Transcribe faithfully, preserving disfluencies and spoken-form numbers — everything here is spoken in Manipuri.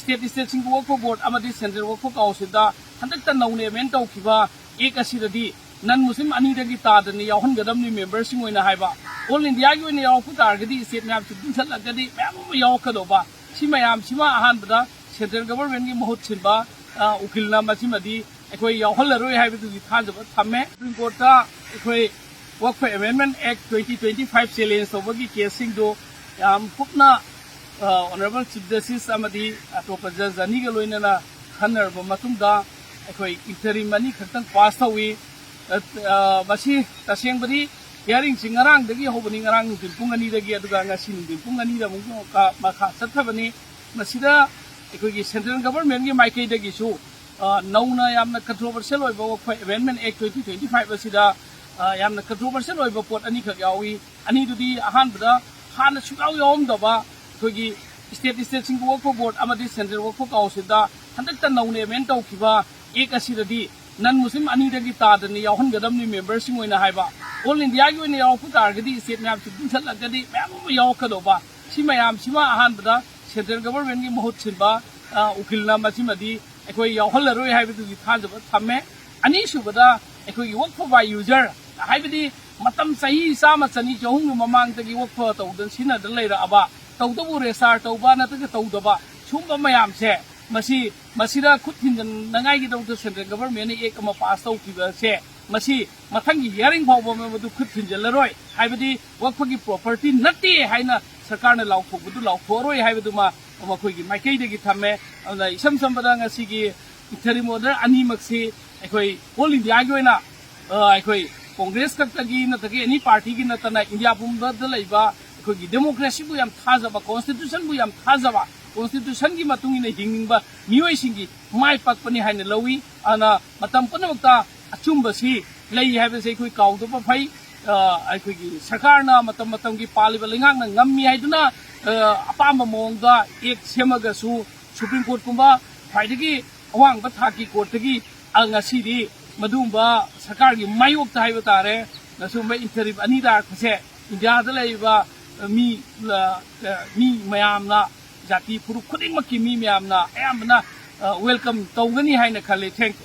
ꯁ꯭ꯇꯦꯠ ꯁ꯭ꯇꯦꯠꯁꯤꯡꯒꯤ ꯋꯛꯐ ꯕꯣꯔꯗ ꯑꯃꯗꯤ ꯁꯦꯟꯇ꯭ꯔꯦꯜ ꯋꯛꯐ ꯀꯥꯎꯟꯁꯤꯜꯗ ꯍꯟꯗꯛꯇ ꯅꯧꯅ ꯑꯦꯃꯦꯟ ꯇꯧꯈꯤꯕ ꯑꯦꯛ ꯑꯁꯤꯗꯗꯤ ꯅꯟ ꯃꯨꯁꯂꯤꯝ ꯑꯅꯤꯗꯒꯤ ꯇꯥꯗꯅ ꯌꯥꯎꯍꯟꯒꯗꯕꯅꯤ ꯃꯦꯝꯕꯔꯁꯤꯡ ꯑꯣꯏꯅ ꯍꯥꯏꯕ꯫ ꯑꯣꯜ ꯏꯟꯗꯤꯌꯥꯒꯤ ꯑꯣꯏꯅ ꯌꯥꯎꯔꯛꯄ ꯇꯥꯔꯒꯗꯤ ꯁ꯭ꯇꯦꯠ ꯃꯌꯥꯝꯁꯤ ꯄꯨꯟꯁꯤꯜꯂꯒꯗꯤ ꯃꯌꯥꯝ ꯑꯃ ꯌꯥꯎꯔꯛꯀꯗꯧꯕ꯫ ꯁꯤ ꯃꯌꯥꯝꯁꯤꯃ ꯑꯍꯥꯟꯕꯗ ꯁꯦꯟꯇ꯭ꯔꯦꯜ ꯒꯚꯔꯟꯃꯦꯟꯠꯀꯤ ꯃꯍꯨꯠ ꯁꯤꯟꯕ, ꯑ, ꯎꯀꯤꯜꯅ ꯃꯁꯤꯃꯗꯤ ꯑꯩꯈꯣꯏ ꯌꯥꯎꯍꯜꯂꯔꯣꯏ ꯍꯥꯏꯕꯗꯨꯒꯤ ꯊꯥꯖꯕ ꯊꯝꯃꯦ꯫ ꯁꯨꯄ꯭ꯔꯤꯝ ꯀꯣꯔꯠꯇ ꯑꯩꯈꯣꯏ ꯋꯛꯐ ꯑꯦꯃꯦꯟꯃꯦꯟꯠ ꯑꯦꯛ twenty twenty-five ꯆꯦꯂꯦꯟꯖ ꯇꯧꯕꯒꯤ ꯀꯦꯁꯁꯤꯡꯗꯨ ꯌꯥꯝ ꯀꯨꯞꯅ, ꯑ, ꯑꯣꯅꯔꯦꯕꯜ ꯆꯤꯐ ꯖꯁꯇꯤꯁ ꯑꯃꯗꯤ ꯑꯇꯣꯞꯄ ꯖꯖ ꯑꯅꯤꯒ ꯂꯣꯏꯅꯅ ꯈꯟꯅꯔꯕ ꯃꯇꯨꯡꯗ ꯑꯩꯈꯣꯏ ꯏꯟꯇꯔꯤꯝ ꯑꯅꯤꯈꯛꯇꯪ ꯄꯥꯁ ꯇꯧꯏ꯫ ꯑ, ꯑ, ꯃꯁꯤ ꯇꯁꯦꯡꯕꯗꯤ ꯍꯤꯌꯥꯔꯤꯡꯁꯤ ꯉꯔꯥꯡꯗꯒꯤ ꯍꯧꯕꯅꯤ, ꯉꯔꯥꯡ ꯅꯨꯡꯊꯤꯜ ꯄꯨꯡ ꯑꯅꯤꯗꯒꯤ, ꯑꯗꯨꯒ ꯉꯁꯤ ꯅꯨꯡꯊꯤꯜ ꯄꯨꯡ ꯑꯅꯤꯗ ꯑꯃꯨꯛ ꯃꯈꯥ ꯆꯠꯊꯕꯅꯤ꯫ ꯃꯁꯤꯗ ꯑꯩꯈꯣꯏꯒꯤ ꯁꯦꯟꯇ꯭ꯔꯦꯜ ꯒꯚꯔꯟꯃꯦꯟꯠꯀꯤ ꯃꯥꯏꯀꯩꯗꯒꯤꯁꯨ, ꯑ, ꯅꯧꯅ ꯌꯥꯝꯅ ꯀꯟꯇ꯭ꯔꯣꯚꯔꯁꯤꯌꯦꯜ ꯑꯣꯏꯕ ꯋꯛꯐ ꯑꯦꯃꯦꯟꯃꯦꯟꯠ ꯑꯦꯛ twenty twenty-five ꯑꯁꯤꯗ, ꯑ, ꯌꯥꯝꯅ ꯀꯟꯇ꯭ꯔꯣꯚꯔꯁꯤꯌꯦꯜ ꯑꯣꯏꯕ ꯄꯣꯠ ꯑꯅꯤꯈꯛ ꯌꯥꯎꯏ꯫ ꯑꯅꯤꯗꯨꯗꯤ ꯑꯍꯥꯟꯕꯗ ꯍꯥꯟꯅ ꯁꯨꯡꯌꯥꯎ ꯌꯥꯎꯔꯝꯗꯕ ꯑꯩꯈꯣꯏꯒꯤ ꯁ꯭ꯇꯦꯠ ꯁ꯭ꯇꯦꯠꯁꯤꯡꯒꯤ ꯋꯛꯐ ꯕꯣꯔꯗ ꯑꯃꯗꯤ ꯁꯦꯟꯇ꯭ꯔꯦꯜ ꯋꯛꯐ ꯀꯥꯎꯟꯁꯤꯜꯗ ꯍꯟꯗꯛꯇ ꯅꯧꯅ ꯑꯦꯃꯦꯟ ꯇꯧꯈꯤꯕ ꯑꯦꯛ ꯑꯁꯤꯗꯗꯤ ꯅꯟ ꯃꯨꯁꯂꯤꯝ ꯑꯅꯤꯗꯒꯤ ꯇꯥꯗꯅ ꯌꯥꯎꯍꯟꯒꯗꯕꯅꯤ ꯃꯦꯝꯕꯔꯁꯤꯡ ꯑꯣꯏꯅ ꯍꯥꯏꯕ꯫ ꯑꯣꯜ ꯏꯟꯗꯤꯌꯥꯒꯤ ꯑꯣꯏꯅ ꯌꯥꯎꯔꯛꯄ ꯇꯥꯔꯒꯗꯤ ꯁ꯭ꯇꯦꯠ ꯃꯌꯥꯝꯁꯤ ꯄꯨꯟꯁꯤꯜꯂꯒꯗꯤ ꯃꯌꯥꯝ ꯑꯃ ꯌꯥꯎꯔꯛꯀꯗꯧꯕ꯫ ꯁꯤ ꯃꯌꯥꯝꯁꯤꯃ ꯑꯍꯥꯟꯕꯗ ꯁꯦꯟꯇ꯭ꯔꯦꯜ ꯒꯚꯔꯟꯃꯦꯟꯠꯀꯤ ꯃꯍꯨꯠ ꯁꯤꯟꯕ, ꯑ, ꯎꯀꯤꯜꯅ ꯃꯁꯤꯃꯗꯤ ꯑꯩꯈꯣꯏ ꯌꯥꯎꯍꯜꯂꯔꯣꯏ ꯍꯥꯏꯕꯗꯨꯒꯤ ꯊꯥꯖꯕ ꯊꯝꯃꯦ꯫ ꯑꯅꯤꯁꯨꯕꯗ ꯑꯩꯈꯣꯏꯒꯤ ꯋꯛꯐ ꯕꯥꯏ ꯌꯨꯖꯔ, ꯍꯥꯏꯕꯗꯤ ꯃꯇꯝ ꯆꯍꯤ ꯆꯥꯝꯃ, ꯆꯅꯤ, ꯆꯍꯨꯝꯒꯤ ꯃꯃꯥꯡꯗꯒꯤ ꯋꯛꯐ ꯇꯧꯗꯅ ꯁꯤꯖꯤꯟꯅꯗꯅ ꯂꯩꯔꯛꯑꯕ, ꯇꯧꯗꯕꯨ ꯔꯦꯖꯤꯁꯇꯥꯔ ꯇꯧꯕ ꯅꯠꯇ꯭ꯔꯒ ꯇꯧꯗꯕ, ꯁꯨꯝꯕ ꯃꯌꯥꯝꯁꯦ, ꯃꯁꯤ, ꯃꯁꯤꯗ ꯈꯨꯠ ꯊꯤꯟꯖꯤꯟꯅꯉꯥꯏꯒꯤꯗꯃꯛꯇ ꯁꯦꯟꯇ꯭ꯔꯦꯜ ꯒꯚꯔꯟꯃꯦꯟꯠꯅ ꯑꯦꯛ ꯑꯃ ꯄꯥꯁ ꯇꯧꯈꯤꯕꯁꯦ, ꯃꯁꯤ ꯃꯊꯪꯒꯤ ꯍꯤꯌꯥꯔꯤꯡ ꯐꯥꯎꯕ ꯃꯗꯨ ꯈꯨꯠ ꯊꯤꯟꯖꯤꯜꯂꯔꯣꯏ꯫ ꯍꯥꯏꯕꯗꯤ ꯋꯛꯐꯒꯤ ꯄ꯭ꯔꯣꯄꯔꯇꯤ ꯅꯠꯇꯦ ꯍꯥꯏꯅ ꯁꯔꯀꯥꯔꯅ ꯂꯥꯎꯊꯣꯛꯄꯗꯨ ꯂꯥꯎꯊꯣꯛꯑꯔꯣꯏ ꯍꯥꯏꯕꯗꯨꯃ ꯃꯈꯣꯏꯒꯤ ꯃꯥꯏꯀꯩꯗꯒꯤ ꯊꯝꯃꯦ꯫ ꯑꯗꯨꯅ ꯏꯁꯝ ꯁꯝꯕꯗ ꯉꯁꯤꯒꯤ ꯏꯟꯇꯔꯤꯝ ꯑꯣꯔꯗꯔ ꯑꯅꯤꯃꯛꯁꯤ ꯑꯩꯈꯣꯏ ꯑꯣꯜ ꯏꯟꯗꯤꯌꯥꯒꯤ ꯑꯣꯏꯅ, ꯑ, ꯑꯩꯈꯣꯏ ꯀꯣꯡꯒ꯭ꯔꯦꯁ ꯈꯛꯇꯒꯤ ꯅꯠꯇ꯭ꯔꯒ ꯑꯦꯅꯤ ꯄꯥꯔꯇꯤꯒꯤ ꯅꯠꯇꯅ ꯏꯟꯗꯤꯌꯥ ꯄꯨꯝꯕꯗ ꯂꯩꯕ ꯑꯩꯈꯣꯏꯒꯤ ꯗꯦꯃꯣꯀ꯭ꯔꯦꯁꯤꯕꯨ ꯌꯥꯝ ꯊꯥꯖꯕ, ꯀꯣꯟꯁꯇꯤꯇ꯭ꯌꯨꯁꯟꯕꯨ ꯌꯥꯝ ꯊꯥꯖꯕ, ꯀꯣꯟꯁꯇꯤꯇ꯭ꯌꯨꯁꯟꯒꯤ ꯃꯇꯨꯡ ꯏꯟꯅ ꯍꯤꯡꯅꯤꯡꯕ ꯃꯤꯑꯣꯏꯁꯤꯡꯒꯤ ꯃꯥꯏ ꯄꯥꯛꯄꯅꯤ ꯍꯥꯏꯅ ꯂꯧꯏ꯫ ꯑꯗꯨꯅ ꯃꯇꯝ ꯄꯨꯝꯅꯃꯛꯇ ꯑꯆꯨꯝꯕꯁꯤ ꯂꯩ ꯍꯥꯏꯕꯁꯦ ꯑꯩꯈꯣꯏ ꯀꯥꯎꯗꯕ ꯐꯩ꯫ ꯑ, ꯑꯩꯈꯣꯏꯒꯤ ꯁꯔꯀꯥꯔꯅ ꯃꯇꯝ ꯃꯇꯝꯒꯤ ꯄꯥꯜꯂꯤꯕ ꯂꯩꯉꯥꯛꯅ ꯉꯝꯃꯤ ꯍꯥꯏꯗꯨꯅ, ꯑ, ꯑꯄꯥꯝꯕ ꯃꯑꯣꯡꯗ ꯑꯦꯛ ꯁꯦꯝꯃꯒꯁꯨ ꯁꯨꯄ꯭ꯔꯤꯝ ꯀꯣꯔꯠꯀꯨꯝꯕ ꯈ꯭ꯋꯥꯏꯗꯒꯤ ꯑꯋꯥꯡꯕ ꯊꯥꯛꯀꯤ ꯀꯣꯔꯠꯇꯒꯤ, ꯑ, ꯉꯁꯤꯗꯤ ꯃꯗꯨꯒꯨꯝꯕ ꯁꯔꯀꯥꯔꯒꯤ ꯃꯥꯌꯣꯛꯇ ꯍꯥꯏꯕ ꯇꯥꯔꯦ, ꯑꯁꯨꯝꯕ ꯏꯟꯇꯔꯤꯝ ꯑꯅꯤ ꯂꯥꯛꯄꯁꯦ ꯏꯟꯗꯤꯌꯥꯗ ꯂꯩꯔꯤꯕ, ꯑ, ꯃꯤ, ꯑ, ꯑ, ꯃꯤ ꯃꯌꯥꯝꯅ ꯖꯥꯇꯤ ꯐꯨꯔꯨꯞ ꯈꯨꯗꯤꯡꯃꯛꯀꯤ ꯃꯤ ꯃꯌꯥꯝꯅ ꯑꯌꯥꯝꯕꯅ welcome ꯇꯧꯒꯅꯤ ꯍꯥꯏꯅ ꯈꯜꯂꯤ꯫ Thank you꯫